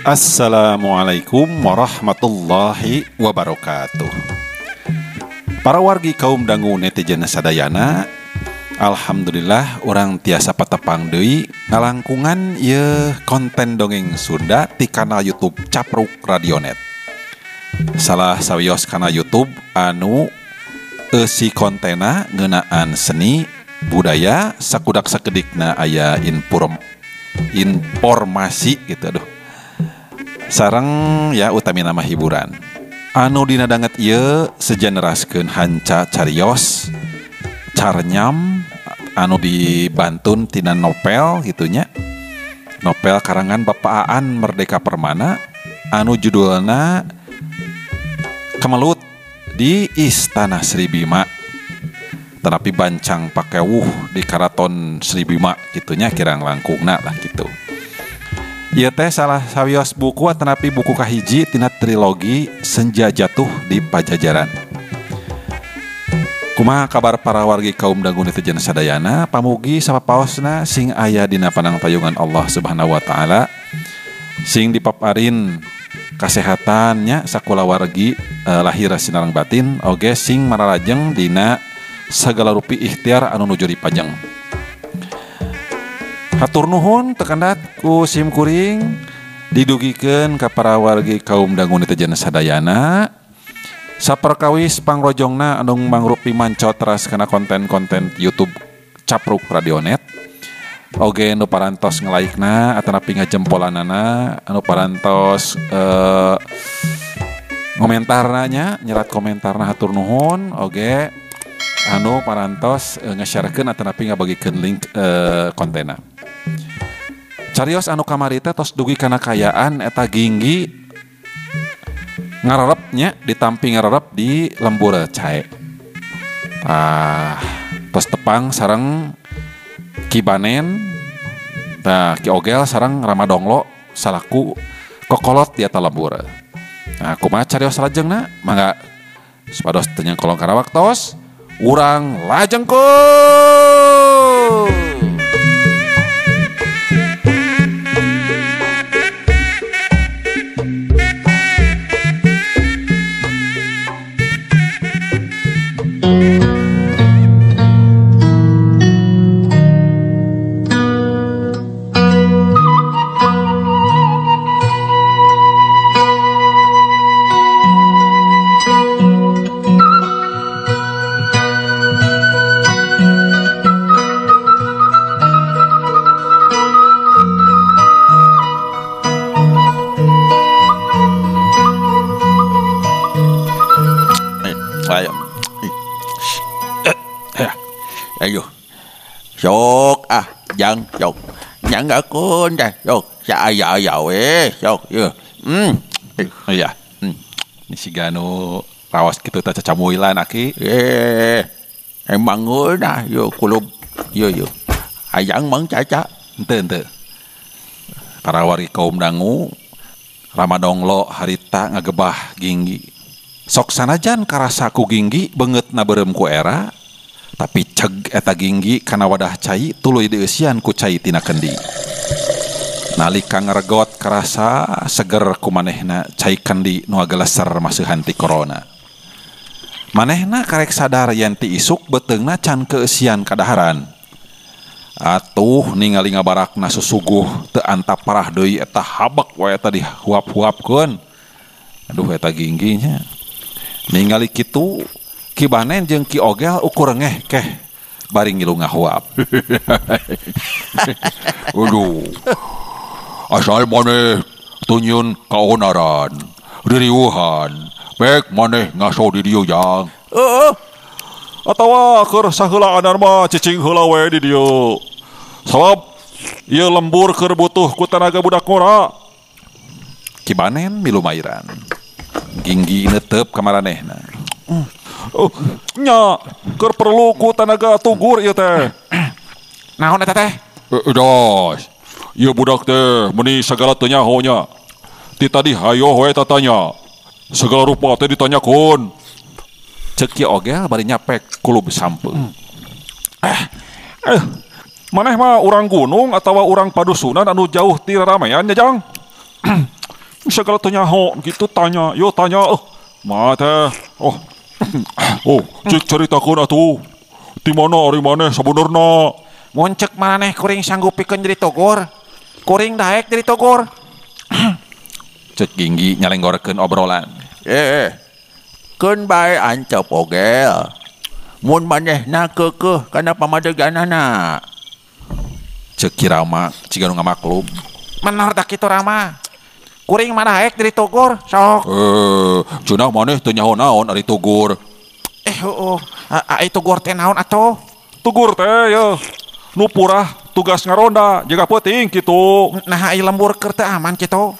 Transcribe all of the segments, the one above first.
Assalamualaikum warahmatullahi wabarakatuh. Para wargi kaum dangu netizen sadayana, alhamdulillah urang tiasa patepang deui ngalangkungan ieu konten dongeng Sunda ti kanal YouTube Capruk Radionet. Salah sawios kana YouTube anu eusi kontena ngeunaan seni budaya sakudak sakedikna aya informasi gitu aduh. Sareng ya utami nama hiburan. Anu dina danget ieu sejeneraskeun hanca carios carnyam anu dibantun tina novel gitunya. Novel karangan Bapak Aan Merdeka Permana anu judulna Kemelut di Istana Sri Bima. Tetapi bancang pakewuh di Karaton Sri Bima gitunya kirang langkungna lah gitu. Ieu teh salah sawios buku atanapi buku kahiji tina trilogi Senja Jatuh di Pajajaran. Kumaha kabar para wargi kaum dangu netizen sadayana, pamugi sapapaosna sing aya dina panangtayungan Allah Subhanahu wa taala, sing dipaparin kasehatannya sakulawargi lahir sinareng batin oge sing maralajeng dina sagala rupi ikhtiar anu nuju dipajeng. Hatur nuhun tekandat ku sim kuring didugikeun ka para wargi kaum dangu netizen sadayana. Saperkawis pangrojongna anu mangrupi manco teras kana konten-konten YouTube Capruk Radionet. Oge nu parantos nge-like-na atanapi ngajempolanana anu parantos ngomentarna nya nyerat komentarna hatur nuhun oge anu parantos nge-sharekeun atanapi ngabagikeun link kontena. Carios anu kamari teh tos dugi kana kayaan eta ginggi ngarerepnya ditampi ngarerep di lembur cae. Tah tos tepang sareng Ki Banen, tah Ki Ogel sareng Ramadonglo salaku kokolot di eta lembur. Nah kumaha carios salajengna mangga supados teu nyengkolong kana waktos urang lajengkeun. Ayo, sok ah, jang, sok, nyanggakeun teh, sok, saaya-aya we, sok, ieu. Iya. Ini siga nu raos kitu teh cacamuilan aki. Emang geunah ieu kulub, ieu ieu. Hayang mang caca. Henteu henteu. Para wargi kaum dangu Ramadonglo harita ngagebah ginggi. Sok sanajan karasa ku ginggi beungeutna beureum ku era. Tapi ceg eta ginggi kana wadah cai tuluy dieusian ku cai tina kendi. Nalika ngaregot karasa seger ku manehna cai kendi nu ageleser maseuhan ti corona. Manehna karek sadar yen ti isuk beuteungna can keeusian kadaharan. Atuh ningali ngabarakna susuguh teu antap parah deui eta habek wae eta dihuap-huapkeun. Aduh eta gingginya. Ningali kitu Ki Banen jeung Ki Ogel ukur ngeh keh bari ngilu ngahuap. Aduh. Asal maneh tunyun kaonaran, ririuhan, bek maneh ngaso di dieu jang. Heeh. Atawa keur saheulaan mah cicing heula we di dieu. Sabab ieu lembur keur butuh ku tanaga budak ngora. Ki Banen milu mairan. Ginggi netep ka maranehna. Oh, nya keur perlu ku tanaga tugur ieu teh. Naon eta teh? Das. Ieu budak teh meuni sagala teu nyaho nya. Ti tadi hayoh we tatanya. Segala rupa teh ditanyakeun. Ceuk Ki Ogel bari nyapek kulub sampeung. Maneh mah urang gunung atawa urang padusunan anu jauh ti raramean nya jang. Segala teu nyaho gitu tanya, yo tanya mah teh. Oh. Oh, cik caritakeun atuh. Ti mana ari maneh sabenerna? Mun cek maneh kuring sanggup pikeun jadi tugur. Kuring daek jadi tugur. Cek Ginggi nyalenggorkeun obrolan. Keun bae ancep Ogel. Mun manehna keukeuh kana pamadeganana. Cek Ki Rama ciga nu ngamaklum. Bener tak kitu Rama. Kuring mah daek jadi tugur sok. Cenah maneh teu nyaho naon ari tugur. Heueuh, ai tugur teh naon atuh? Tugur teh yeuh nu purah tugas ngaronda jaga peuting kitu. Nah ai lembur keur teu aman kitu.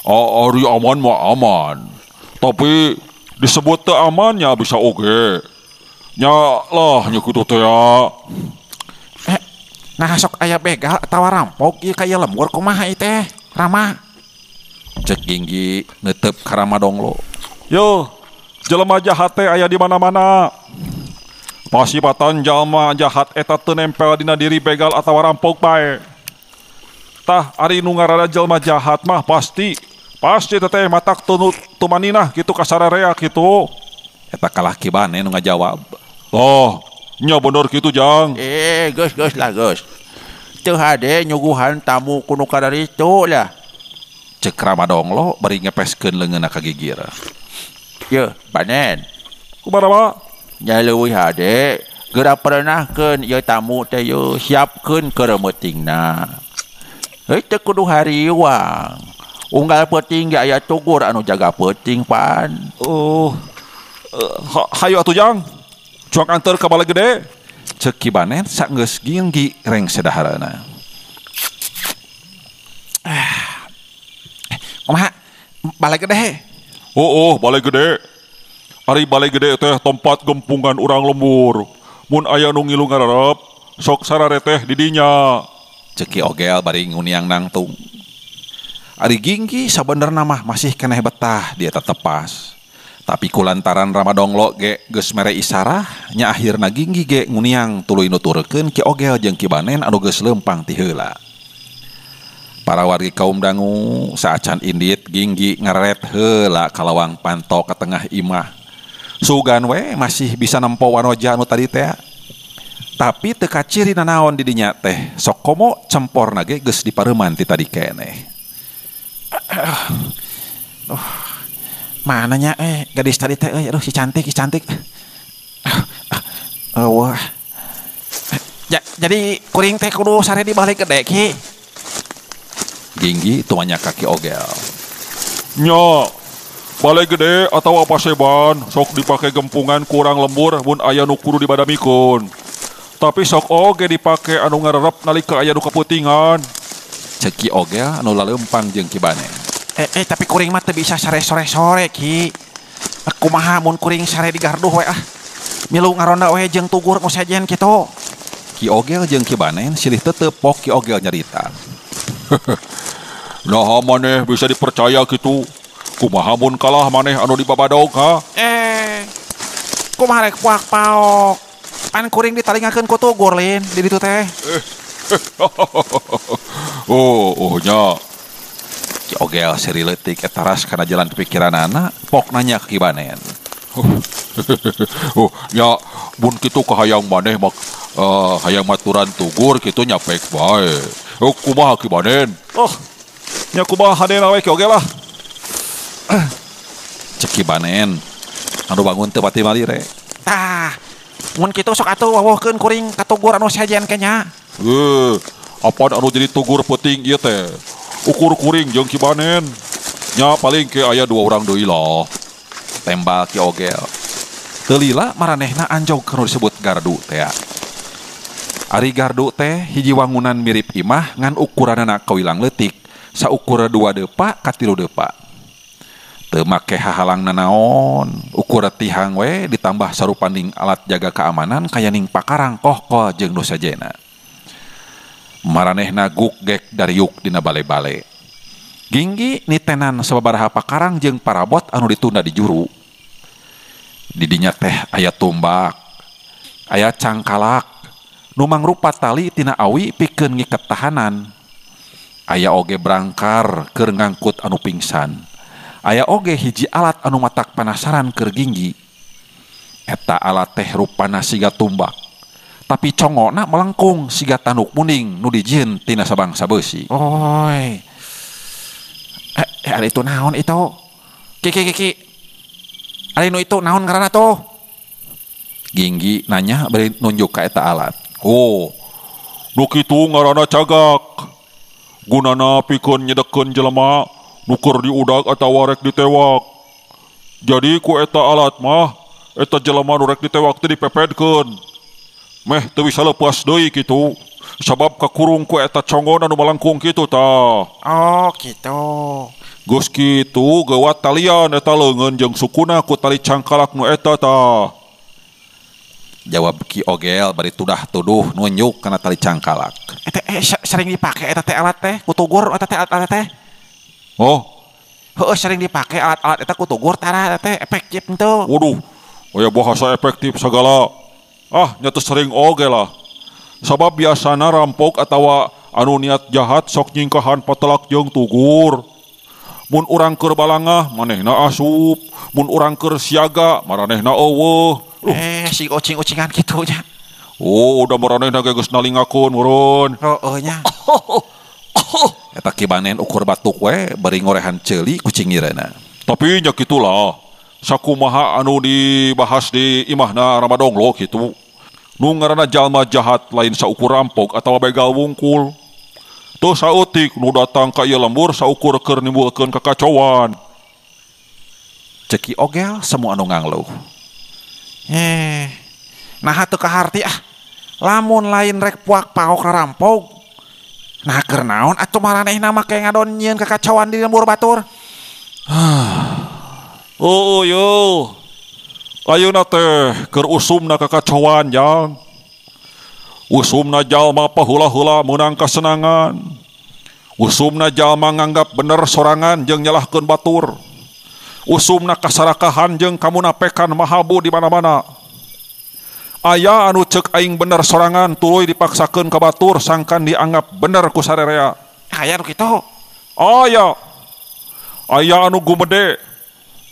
Ari aman mah aman. Tapi disebut teu amannya bisa oge. Nya lah nya kitu teh ya. Nah sok aya begal atawa rampok ieu ka ieu lembur kumaha ieu teh? Rama. Cek Ginggi neuteup ka Rama Donglo. Yo, jelema jahat teh aya di mana-mana. Pasipatan jalma jahat eta teu nempel dina diri begal atawa rampok bae. Tah ari nu ngaranna jelema jahat mah pasti teteh matak tumaninah kitu ka sararea kitu. Eta kalah Ki Banen nu ngajawab. Oh, nya bener kitu Jang. Geus geus lah geus. Teu hade nyuguhan tamu ku nu kadaritu lah. Cek Rama Donglo bari ngepeskeun leungeunna ka gigir. Yeuh, Banen. Kumaha Rama? Nya leuwih hade geura perenahkeun ieu tamu teh yeuh siapkeun keremeutingna. Heuh teu kudu hariwang. Unggal peuting ge aya tugur anu jaga peuting pan. Oh. Hayu atuh Jang. Cuang anter ka Balai Gede. Cek Ki Banen saenggeus Ginggi rengse dahareuna. Kumaha? Balai Gede. Oh, Balai Gede. Ari Balai Gede teh tempat gempungan urang lembur. Mun aya nu ngilu ngararep, sok sarare teh di dinya. Cek Ki Ogel bari nguniang nangtung. Ari Ginggi sabenerna mah masih keneh betah di eta tepas. Tapi kulantaran Rama Donglo ge geus mere isarah, nya akhirna Ginggi ge nguniang tuluy nuturkeun Ki Ogel jeung Ki Banen anu geus leumpang ti heula. Para wargi kaum dangu saacan indit Ginggi ngareret heula ka lawang panto ka tengah imah. Sugan we masih bisa nempo wanoja anu tadi teh. Tapi teu kaciri nanaon di dinya teh, sok komo cemporna ge geus dipareuman ti tadi keneh. Mananya gadis tadi teh aduh si cantik, si cantik. Wah. Jadi kuring teh kudu sare di Balai Gede Ki. Ginggi tumanya kaki Ogel. Nya, Balai Gede atau paseban sok dipake gempungan kurang lembur mun aya nu kudu dibadamikeun. Tapi sok oge dipake anu ngarerep nalika aya nu kapeutingan. Cek Ki Ogel anu laleumpang jeung Ki Banen. Tapi kuring mah teu bisa sare sore-sore Ki. Kumaha mun kuring sare di garduh we ah. Milu ngaronda we jeung tugur nu sejen kitu. Ki Ogel jeung Ki Banen silih tetep pok Ki Ogel nyarita. Nah maneh bisa dipercaya kitu. Kumaha mun kalah maneh anu dibabadog ha? Kumaha rek puak paok. Pan kuring ditalingakeun ku tugur lin di ditu teh. Oh nya. Ki Ogel seri leutik eta ras kana jalan pikiranana pok nanya ka Ki Banen. Oh nya mun kitu kahayang maneh mak hayang maturan tugur kitu nya pek bae. Oh kumaha Ki Banen? Oh nya kumaha hadena we Ki Ogel lah. Cek Ki Banen anu bangun teu pati malire. Tah mun kitu sok atuh wawuhkeun kuring ka tugur anu sejen ke nya. Apaan anu jadi tugur peuting ieu teh? Ukur kuring jeung Ki Banen. Nya paling ke aya 2 orang deui lah. Tembal Ki Ogel. Teu lila maranehna anjog kana disebut gardu teh. Ari gardu teh hiji wangunan mirip imah ngan ukuranana kawilang leutik, saukur 2 depa ka 3 depa. Teu make hahalang nanaon, ukur tihang we ditambah sarupaning alat jaga keamanan kayaning pakarang kohkol jeung nu sajena. Maranehna guk gek dariuk dina bale-bale. Ginggi nitenan sababaraha pakarang jeung parabot anu ditunda di juru. Didinya teh aya tumbak, aya cangkalak, nu mangrupa tali tina awi pikeun ngiket tahanan. Aya oge brangkar keur ngangkut anu pingsan. Aya oge hiji alat anu matak panasaran keur Ginggi. Eta alat teh rupana siga tumbak. Tapi congona melengkung siga tanduk munding nu dijieun tina sabangsa beusi. Oi. Ada itu naon itu? Ki ki ki ki. Ada nu itu naon ngaranna tuh? Ginggi nanya bari nunjuk ka eta alat. Oh, nu kitu ngaranna cagak. Gunana pikeun nyedekeun jelema nu keur diudag atawa rek ditewak. Jadi ku eta alat mah eta jelema nu rek ditewak teh dipepedkeun. Meh teu bisa lepas deui kitu. Sabab kakurung ku eta congona nu malengkung kitu tah. Oh, kitu. Geus kitu geuwat talian eta leungeun jeung sukuna ku tali cangkalak nu eta tah. Jawab Ki Ogel bari tudah-tuduh nunjuk kana tali cangkalak. Eta sering dipake eta teh alat teh ku tugur eta teh alat teh. Oh, heueuh sering dipake alat-alat eta ku tugur tara eta teh efektif henteu. Waduh, aya bahasa efektif sagala. Ah, nya teu sering oge lah. Sabab biasana rampok atawa anu niat jahat sok nyingkahan patelak jeung tugur. Mun urang keur balangah manehna asup, mun urang keur siaga maranehna eueuh. Si ucing-ucingan kitu nya. Oh, udah maranehna ge geus nalingakeun meureun. Heueuh nya. Eta Ki Banen ukur batuk we bari ngorehan ceuli ku cingireuna. Tapi nya kitulah. Sakumaha anu dibahas di imahna Ramadonglo kitu. Nu ngaranna jalma jahat lain saukur rampok atawa begal wungkul. Teu saeutik nu datang ka ieu lembur saukur keur nimbulkeun kakacauan. Cek Ki Ogel semua anu ngangluh. Naha teu kaharti ah. Lamun lain rek puak paok rarampok. Nah keur naon atuh maranehna make ngadon nyieun kakacauan di lembur batur. Oh yo. Ayeuna teh keur usumna kakacauan jang. Usumna jalma paheula-heula meunang kasenangan. Usumna jalma nganggap bener sorangan jeung nyalahkeun batur. Usumna kasarakahan jeung kamunapekan mahabu di mana-mana. Aya anu ceuk aing bener sorangan tuluy dipaksakeun ka batur sangkan dianggap bener ku sarerea. Aya nu kitu. Aya. Aya anu gumede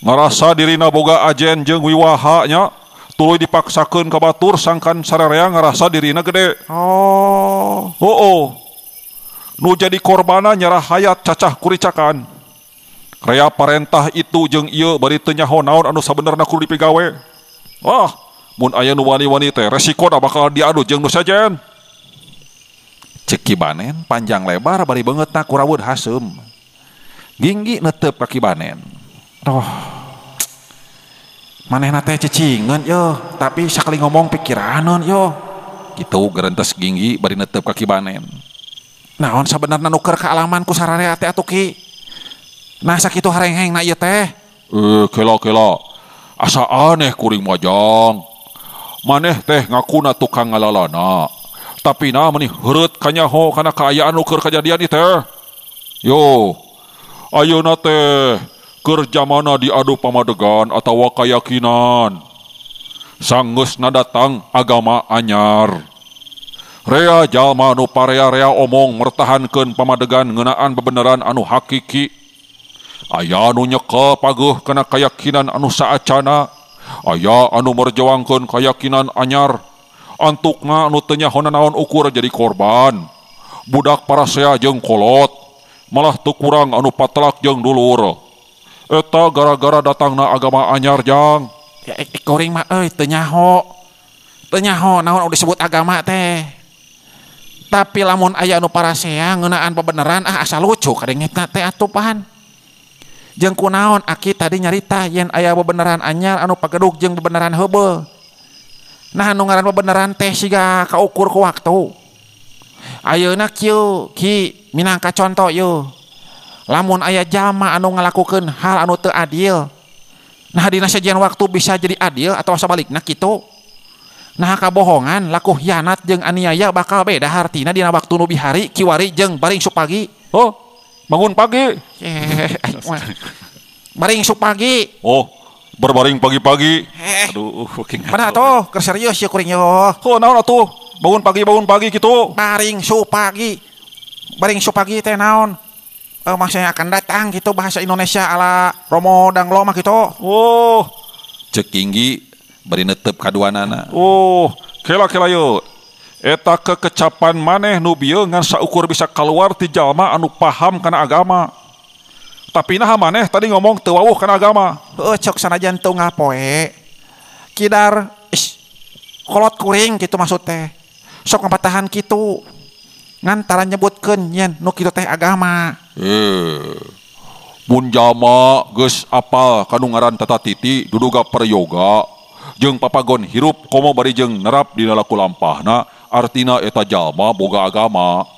ngarasa dirina boga ajen jeung wiwaha nya tuluy dipaksakeun ka batur sangkan sarerea ngarasa dirina gede. Oh. Oh. Nu jadi korbana nyarah hayat cacah kuricakan. Rea parentah itu jeung ieu bari teu nyaho naon anu sabenerna kudu dipigawe. Ah, mun aya nu wani-wani teh resikona bakal diadu jeung nu sejen. Cek Ki Banen panjang lebar bari beungeutna kuraweud haseum. Ginggi netep ka Ki Banen. Oh. Manehna teh cicingeun yeuh, tapi sakali ngomong pikiraneun yeuh. Kitu gerentes Ginggi bari netep ka Ki Banen. Naon sabenerna nu keur kaalaman ku sararea teh atuh Ki? Nah sakitu harenghengna ieu teh. Kela-kela. Asa aneh kuring majang. Maneh teh ngakuna tukang ngalalana. Tapi na meni heureut kanyaho kana kaayaan nu keur kajadian ieu teh. Yo. Ayeuna teh keur jamana diadu pamadegan atawa kayakinan. Sanggeusna datang agama anyar. Rea jalma nu parea-rea omong mertahankeun pamadegan ngeunaan bebeneran anu hakiki. Aya anu nyekel pageuh kana kayakinan anu saacana. Aya anu merjuangkeun kayakinan anyar. Antukna anu teu nyaho naon ukur jadi korban. Budak parasea jeung kolot, malah teu kurang anu patelak jeung dulur. Eta gara-gara datangna agama anyar jang. Ya kuring mah euy teu nyaho. Teu nyaho naon anu disebut agama teh. Tapi lamun aya anu parasea ngeunaan bebeneran ah asa lucu kadengetna teh atuh pan. Jeung kunaon aki tadi nyarita yen aya bebeneran anyar anu pagedug jeung bebeneran heubeul. Nah anu ngaran bebeneran teh siga kaukur ku waktu. Ayeuna kieu Ki minangka conto ieu. Lamun aya jalma anu ngalakukeun hal anu teu adil. Nah dina sajian waktu bisa jadi adil atau sabalikna kitu. Nah kabohongan laku hianat jeung aniaya bakal beda hartina dina waktu nu bihari kiwari jeung baring supagi. Oh, bangun pagi. Baring supagi. Oh, berbaring pagi-pagi. Aduh, mana atuh keur serius ya kuring yo. Oh, naon atuh? Bangun pagi gitu. Baring supagi. Baring supagi teh naon? Masa yang akan datang gitu bahasa Indonesia ala Romo Danglo mah gitu. Oh, cek Ginggi bari netep kaduanana. Oh, kela-kela yo. Eta kekecapan maneh nu bieu ngan saukur bisa keluar ti jalma anu paham kana agama. Tapi naha maneh tadi ngomong teu wawuh kana agama. Heuh, cok sanajan teu ngapoe. Kidar is kolot kuring gitu maksud teh. Sok ngapatahan kitu. Ngan tara nyebutkeun yen nu kitu teh agama. Mun jalma geus apal kanu ngaran tata titi duduga peryoga jeung papagon hirup komo bari jeung nerap dina laku lampahna artina eta jalma boga agama.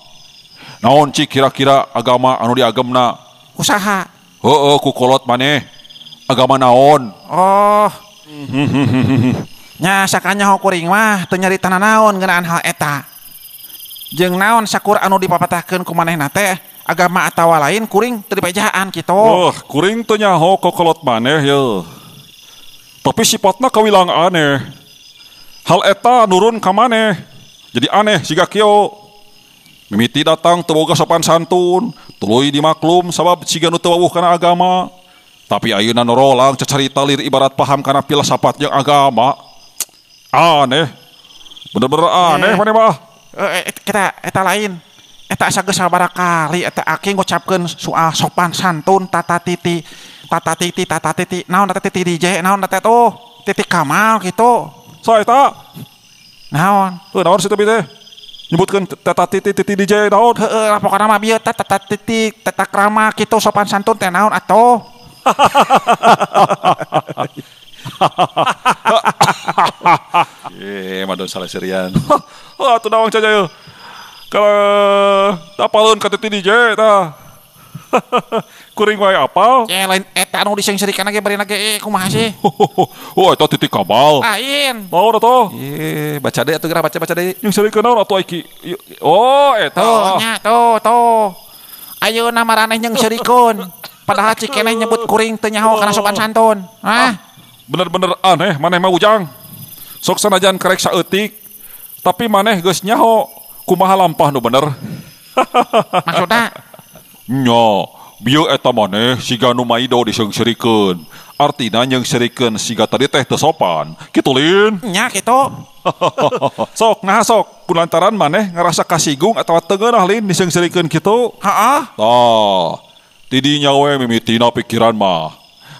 Naon cik kira-kira agama anu diagemna? Usaha. Heueuh ku kolot maneh. Agama naon? Oh. Nya sakanyaho kuring mah teu nyarita naon ngeunaan hal eta. Jeung naon sakur anu dipapatahkeun ku manehna teh agama atawa lain kuring teu dipejaan kitu. Oh, kuring teu nyaho kokolot maneh ye. Tapi sifatna kawilang aneh. Hal eta nurun ka maneh. Jadi aneh siga kieu. Mimiti datang teu boga sopan santun, tuluy dimaklum sabab siga nu teu wawuh kana agama. Tapi ayeuna norolang cacarita lir ibarat paham kana filsafat jeung agama. Aneh. Bener-bener aneh maneh mah. Kita eta lain. Eta asa geus sabaraha kali eta aki ngucapkeun soal sopan santun tata titi tata titi tata titi naon tata titi DJ naon tata tuh titi Kamal gitu. So eta naon? Heuh naon sih teh teh? Nyebutkeun tata titi titi DJ naon? Heueuh lah pokona mah bieu tata titi tata krama kitu sopan santun teh naon atuh? Madon salah serian. Oh, atuh dawang caca yeuh. Kalau apaleun ka titi DJ tah. Kuring wae apal. Lain eta anu disengserikan ge bari ge kumaha sih? Oh, eta titi Kamal. Lain. Naon atuh? Baca deui atuh geura baca deui. Yang serikeun naon atuh iki? Oh, eta. Tuh nya tuh tuh. Ayeuna maraneh nyeungseurikeun. Padahal cikeneh nyebut kuring teu nyaho kana sopan santun. Hah? Bener-bener aneh maneh mah Ujang. Sok sanajan karek saeutik tapi maneh geus nyaho kumaha lampah nu bener. Maksudna? Nya, bieu eta maneh siga nu maido diseungseurikeun. Artina nyeungseurikeun siga tadi teh teu sopan. Kitu lin. Nya kitu. Sok naha sok kulantaran maneh ngarasa kasigung atawa teu ngeunah lin diseungseurikeun kitu. Heeh. Tah, tidinya we mimitina pikiran mah.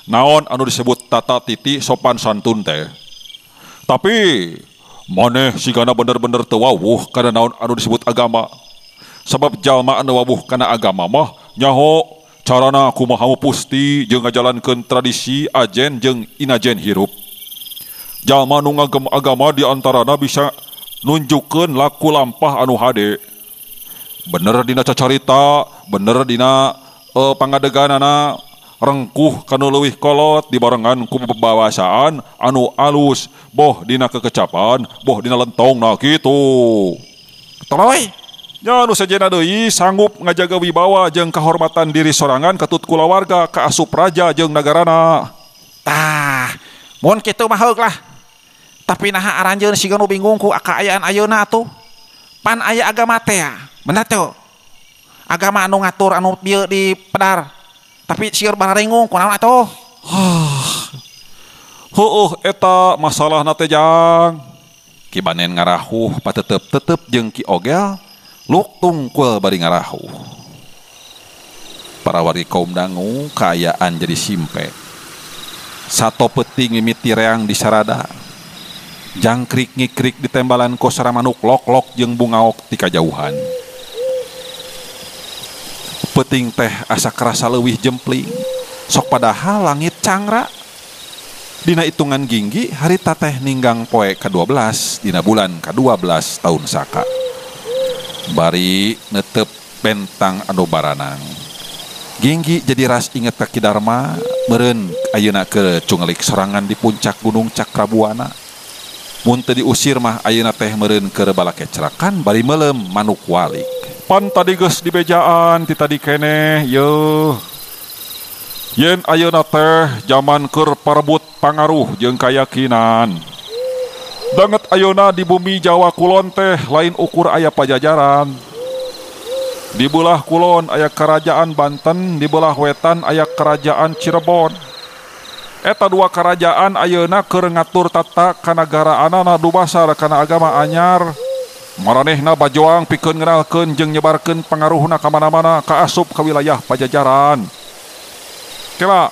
Naon anu disebut tata titi sopan santun teh. Tapi maneh sigana bener-bener teu wawuh kana naon anu disebut agama. Sabab jalma anu wawuh kana agama mah nyaho carana kumaha pusti jeung ngajalankeun tradisi ajen jeung inajen hirup. Jalma nu ngagem agama di antarana bisa nunjukkeun laku lampah anu hade. Bener dina cacarita, bener dina pangadeganana rengkuh kanu leuwih kolot dibarengan ku bebawasaan anu alus boh dina kekecapan boh dina lentongna kitu. Toloy. Nya nu sejenna deui sanggup ngajaga wibawa jeung kahormatan diri sorangan katut kulawarga kaasup raja jeung nagarana. Tah, mun kitu mah heug lah. Tapi naha aranjeun siga nu bingung ku kaayaan ayeuna atuh. Pan aya agama teh ya, bener teu? Agama anu ngatur anu bieu di pedar. Tapi sieur bararingung kunaon atuh? Heueuh eta masalahna teh Jang. Ki Banen ngarahuh patetep-tetep jeung Ki Ogel luk tungkul bari ngarahuh. Para wargi kaum dangu kaayaan jadi simpe. Sato peuting mimiti reang di sarada. Jangkrik ngikrik di tembalan kosara manuk lok-lok jeung bungaok ti kajauhan. Peuting teh asa kerasa leuwih jempling. Sok padahal langit cangra. Dina hitungan Ginggi harita teh ninggang poe ka-12 dina bulan ka-12 tahun Saka. Bari netep bentang anu baranang. Ginggi jadi ras inget ka Ki Darma meureun ayeuna keur cungelik sorangan di puncak Gunung Cakrabuana. Mun teu diusir mah ayeuna teh meureun keur balakecrakan bari meuleum manuk walik. Pan tadi geus dibejaan ti tadi keneh yeuh. Yen ayeuna teh jaman keur parebut pangaruh jeung kayakinan. Danget ayeuna di bumi Jawa Kulon teh lain ukur aya pajajaran. Di belah kulon aya kerajaan Banten, di belah wetan aya kerajaan Cirebon. Eta dua kerajaan ayeuna keur ngatur tata kanagaraanana dumasar kana agama anyar. Maranehna bajoang pikeun ngenalkeun jeung nyebarkeun pangaruhna ka mana-mana kaasup ka wilayah Pajajaran. Kela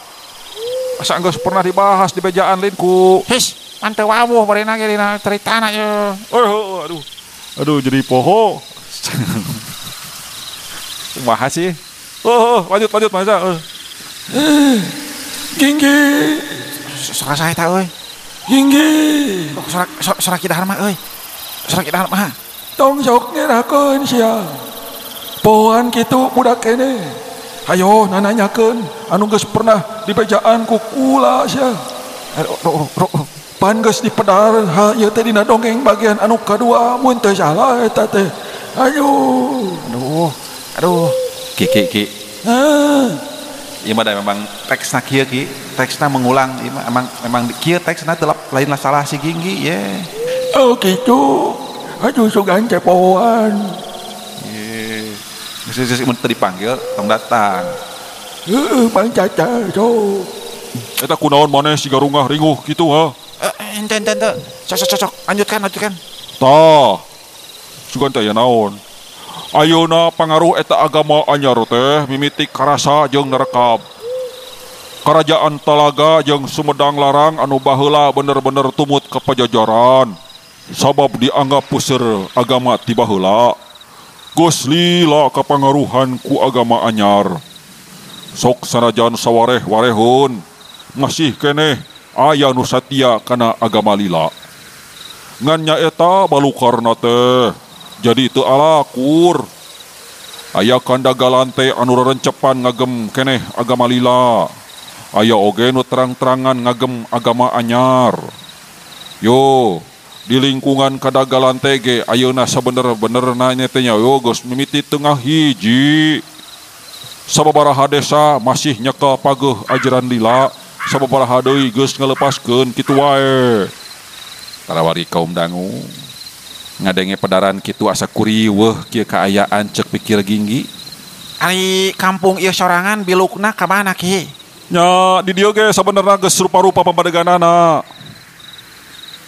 asa geus pernah dibahas di bejaan lain ku. His, pan teu wawuh barena ge dina caritana ye. Oh, aduh. Aduh jadi poho. Kumaha sih? Oh, lanjut lanjut Masa. Ginggi. Suara saya tak euy. Ginggi. Suara suara Ki Dharma euy. Suara Ki Dharma. Tong sok ngerakeun sia. Pohoan kitu budak kene. Hayo nananyakeun anu geus pernah dibejaan ku kula sia. Pan geus dipedar hal ieu teh dina dongeng bagian anu kadua mun teu salah eta teh. Ayo. Aduh. Aduh. Ki ki ki. Ieu mah da memang teksna kieu ki, teksna mengulang ieu mah emang memang kieu teksna teu lainlah salah si Ginggi ye. Oh kitu. Aduh sugan cepoan. Ye. Geus mun teu dipanggil tong datang. Heeh, Bang Caca sok. Eta kunaon maneh siga rungah ringuh kitu ha? Ente ente ente. Sok sok sok lanjutkan lanjutkan. Tah. Sugan teh aya naon? Ayeuna pangaruh eta agama anyar teh mimiti karasa jeung nerekab. Karajaan Talaga jeung Sumedang Larang anu baheula bener-bener tumut ka Pajajaran. Sabab dianggap puseur agama ti baheula. Geus lila kapangaruhan ku agama anyar. Sok sanajan sawareh-warehun masih keneh aya nu satia kana agama lila. Ngan nyaeta balukarna teh jadi teu alakur. Aya kandagalan teh anu rerencepan ngagem keneh agama lila. Aya oge nu terang-terangan ngagem agama anyar. Yo, di lingkungan kadagalan teh ge ayeuna sabener-benerna nya teh nya yo geus mimiti tengah hiji. Sababaraha desa masih nyekel pageuh ajaran lila, sababaraha deui geus ngalepaskeun kitu wae. Tarawari kaum dangu ngadenge pedaran kitu asa kuriweuh kieu kaayaan cek pikir Ginggi. Ari kampung ieu sorangan bilukna ka mana ki? Nya di dieu ge sabenerna geus rupa-rupa pamadeganana.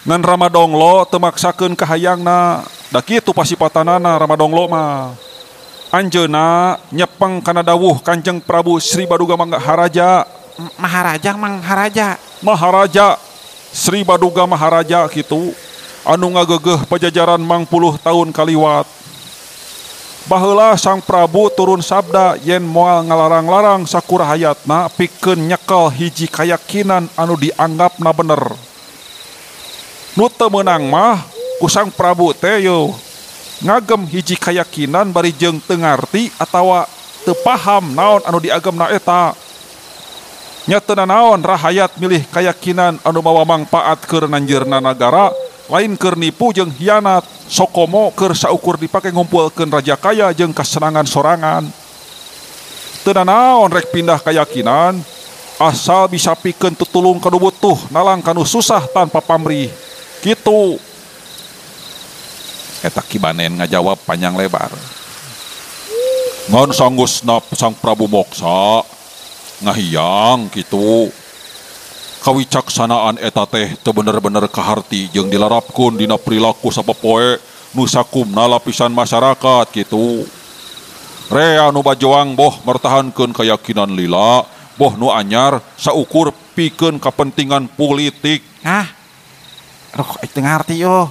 Ngan Ramadonglo teu maksakeun kahayangna. Da kitu pasipatanana Ramadonglo mah. Anjeunna nyepeng kana dawuh Kanjeng Prabu Sri Baduga Maharaja. Maharaja Mangharaja. Maharaja Sri Baduga Maharaja kitu anu ngagegeh Pajajaran mangpuluh tahun kaliwat. Baheula Sang Prabu turun sabda yen moal ngalarang-larang sakurahayatna pikeun nyekel hiji kayakinan anu dianggapna bener. Nu teu meunang mah ku Sang Prabu teh yo ngagem hiji kayakinan bari jeung teu ngarti atawa teu paham naon anu diagemna eta. Nya teu nanaon rahayat milih kayakinan anu mawa mangpaat keur nanjeurna nagara, lain keur nipu jeung hianat, sokomo keur saukur dipake ngumpulkeun raja kaya jeung kasenangan sorangan. Teu nanaon rek pindah kayakinan asal bisa pikeun tutulung kanu butuh, nalang kanu susah tanpa pamrih. Kitu. Eta Ki Banen ngajawab panjang lebar. Ngan sanggeusna Sang Prabu moksa ngahiyang kitu. Kawicaksanaan eta teh teu bener-bener kaharti jeung dilarapkeun dina perilaku sapopoe nu sakumna lapisan masyarakat kitu. Rea nu bajoang boh mertahankeun keyakinan lila, boh nu anyar saukur pikeun kapentingan politik. Hah? Aduh, teu ngarti yo.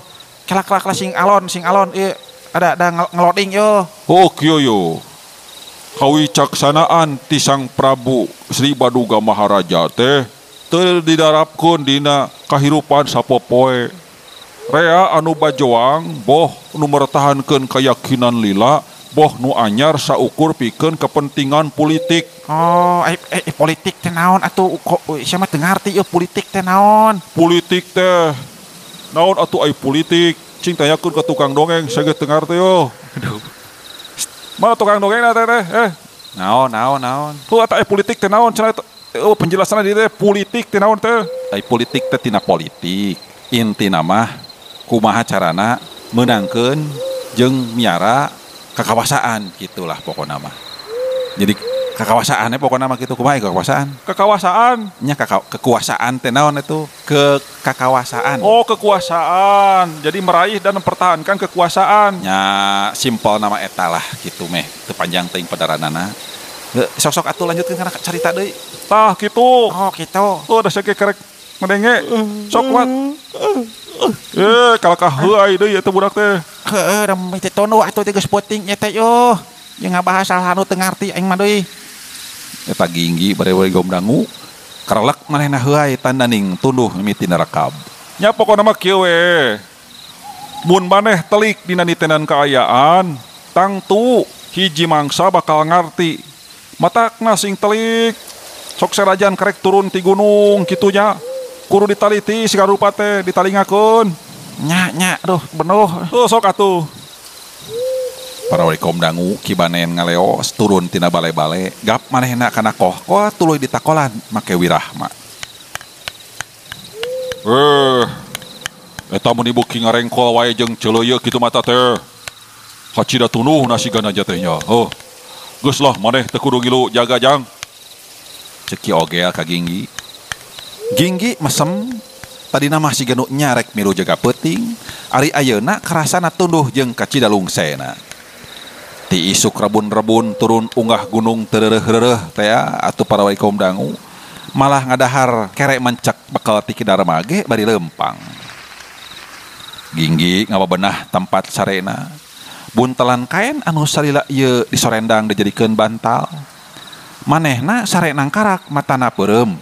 Kelak-kelak sing alon ieu ada ngeloding yo. Oh kieu yo. Kawicaksanaan ti Sang Prabu Sri Baduga Maharaja teh teu didarapkeun dina kahirupan sapopoe. Rea anu bajoang boh nu mertahankeun kayakinan lila, boh nu anyar saukur pikeun kepentingan politik. Oh, politik teh naon atuh kok sia mah teu ngarti ieu politik teh naon? Politik teh naon atuh ai politik? Cing tanyakeun ka tukang dongeng, saya ge teu ngarti yo. Aduh. Mana tukang dongeng na teh? Naon naon naon? Tuh eta politik teh naon cenah? Oh, penjelasanna di teh politik teh naon teh? Ai politik teh tina politik. Intina mah kumaha carana meunangkeun jeung miara Kakawasaan gitulah pokona mah. Jadi kekawasaannya pokoknya mah gitu kumaha kekuasaan? Kekawasaan. Nya kekuasaan teh naon itu? Kekawasaan. Oh, kekuasaan. Jadi meraih dan mempertahankan kekuasaan. Nya simpel nama eta lah gitu meh. Teu panjang teuing padaranana. Sok-sok atuh lanjutkeun kana carita deui. Tah kitu. Oh, kitu. Oh, da sakieu kerek ngadenge. Sok kuat. Kalakah heuay deui eta budak teh. Heueuh, da meh teh tunduh atuh teh geus peuting nya teh eueuh. Jeung ngabahas hal anu teu ngarti aing mah deui. Eta Ginggi bare-bare gomdangu karelek manehna heuay tandaning tunduh mimiti narekab. Nya pokona mah kieu we. Mun maneh telik dina nitenan kaayaan, tangtu hiji mangsa bakal ngarti. Matakna sing telik. Sok serajan karek turun ti gunung kitu nya. Kudu ditaliti siga rupa teh ditalingakeun. Nya nya aduh benuh. Tuh sok atuh. Para wali kaum dangu Kibanen ngaleos turun tina bale-bale gap manehna kana kohkoh tuluy ditakolan make wirahma. Eta mun ibu ki ngarengkol wae jeung ceuleuyeuh kitu mata teh. Hacida tunuh nasigana teh nya. Heuh. Geus lah maneh teu kudu ngilu jaga jang. Cek Ki Ogel ka Ginggi. Ginggi mesem tadina mah siga nu nyarek milu jaga peuting, ari ayeuna karasana tunduh jeung kacida lungsena. Ti isuk rebun-rebun turun unggah gunung terereh-rereh teh atuh para wali kaum dangu malah ngadahar kerek mencek bekal ti Ki Darma ge bari lempang. Ginggi ngababenah tempat sarena. Buntelan kain anu salila ieu disorendang dijadikeun bantal. Manehna sare nangkarak matana peureum.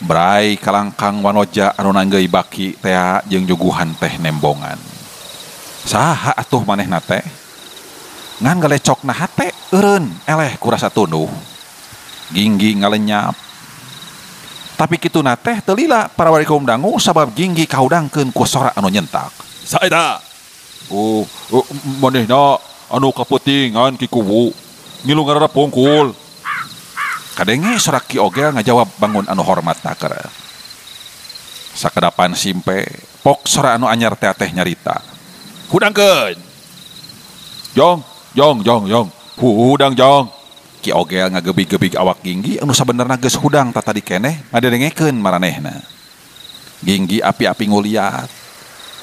Brai kalangkang wanoja anu nanggeuy baki tea jeung juguhan teh nembongan. Saha atuh manehna teh? Ngan galecokna hate eureun eleh kurasa tunduh. Ginggi ngalenyap. Tapi kituna teh teu lila para wali kaum dangu sabab Ginggi kahudangkeun ku sora anu nyentak. Saeta. Oh, manehna anu kapeutingan Ki Kuwu. Ngilu ngarana pungkul. Kadenge sora Ki Ogel ngajawab bangun anu hormat taker. Sakedapan simpe, pok sora anu anyar teh teh nyarita. Hudangkeun. Jong, jong, jong, jong. Hudang jong. Ki Ogel ngagebig-gebig awak Ginggi anu sabenerna geus hudang tatadi keneh ngadengekeun maranehna. Ginggi api-api nguliat.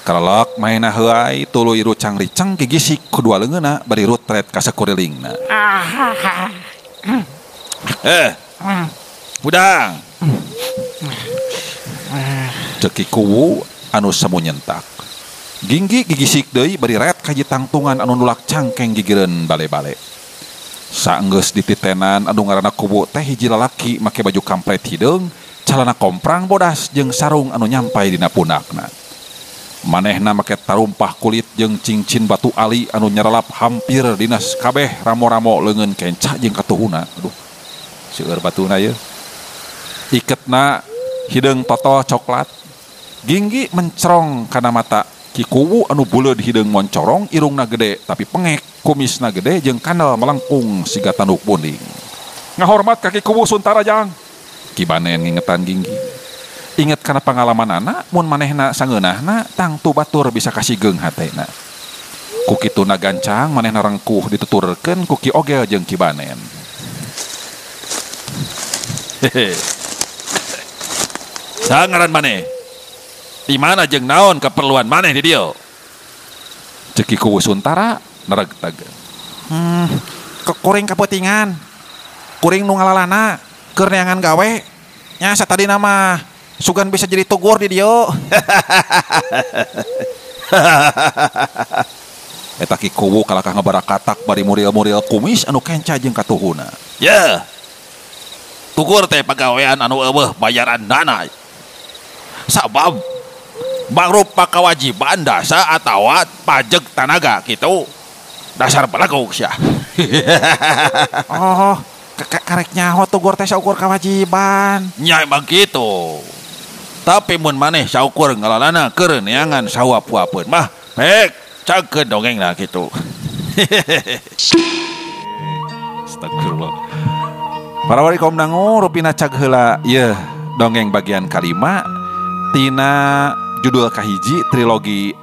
Karelek maena heuay tuluy rucang-ricang gigisik ku dua leungeunna bari rutret ka sakurilingna. Hudang. Cek Ki Kuwu anu semu nyentak. Ginggi gigisik deui bari ret ka tangtungan anu nulak cangkeng gigireun bale-bale. Saenggeus dititenan anu ngaranna Kuwu teh hiji lalaki make baju kampret hideung, calana komprang bodas jeung sarung anu nyampai dina pundakna. Manehna make tarumpah kulit jeung cincin batu ali anu nyerelap hampir dina kabeh ramo-ramo leungeun kenca jeung katuhuna. Aduh, seueur batuna ieu. Iketna hideung totol coklat. Ginggi mencerong kana mata Ki Kuwu anu buleud hideung moncorong, irungna gede tapi pengek, kumisna gede jeung kandel melengkung siga tanduk bunding. Ngahormat ka Ki Kuwu Suntara jang. Ki Banen ngingetan Ginggi. Inget kana pangalamanana mun manehna sangeunahna tangtu batur bisa kasigeung hatena. Ku kituna gancang manehna rengkuh dituturkeun ku Ki Ogel jeung Ki Banen. Hehe. Sangaran maneh. Di mana jeung naon keperluan maneh di dieu? Cek Ki Kuwu Suntara neregteg. Kuring kapeutingan. Kuring nu ngalalana keur neangan gawe. Nya satadina mah sugan bisa jadi tugur di dieu. Eta Ki Kuwu kalakah ngabarakatak bari muril-muril kumis anu kenca jeung katuhuna. Ye. Tugur teh pagawean anu eueuh bayaran dana. Sabab mangrupa kewajiban dasar atawa pajak tanaga kitu. Dasar belagog sia. Oh, karek nyaho tugur teh saukur kewajiban. Nya emang kitu. Tapi mun maneh saukur ngalalana keur neangan sawap-wapeun mah, hek cagkeun dongengna kitu. Astagfirullah. Para wali kaum dangu rupina cag heula ieu dongeng bagian kalima tina judul kahiji trilogi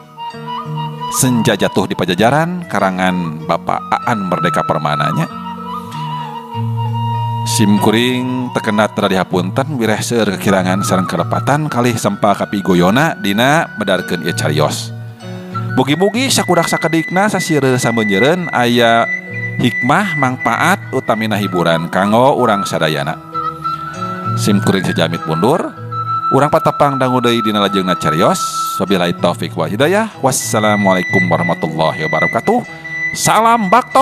Senja Jatuh di Pajajaran karangan Bapak Aan Merdeka Permananya. Sim kuring terkenat radi hapunten wireh seueur kekirangan sareng kelepatan kalih sempa kapigoyona dina medarkeun ieu carios. Mugi-mugi sakudak sakedikna sasireu sambeunjeureun aya hikmah mangpaat utamina hiburan kanggo urang sadayana. Sim kuring sejamit mundur. Urang patepang dangu deui dina lajengna carios. Wabillahi taufik wal hidayah. Wassalamualaikum warahmatullahi wabarakatuh. Salam baktos.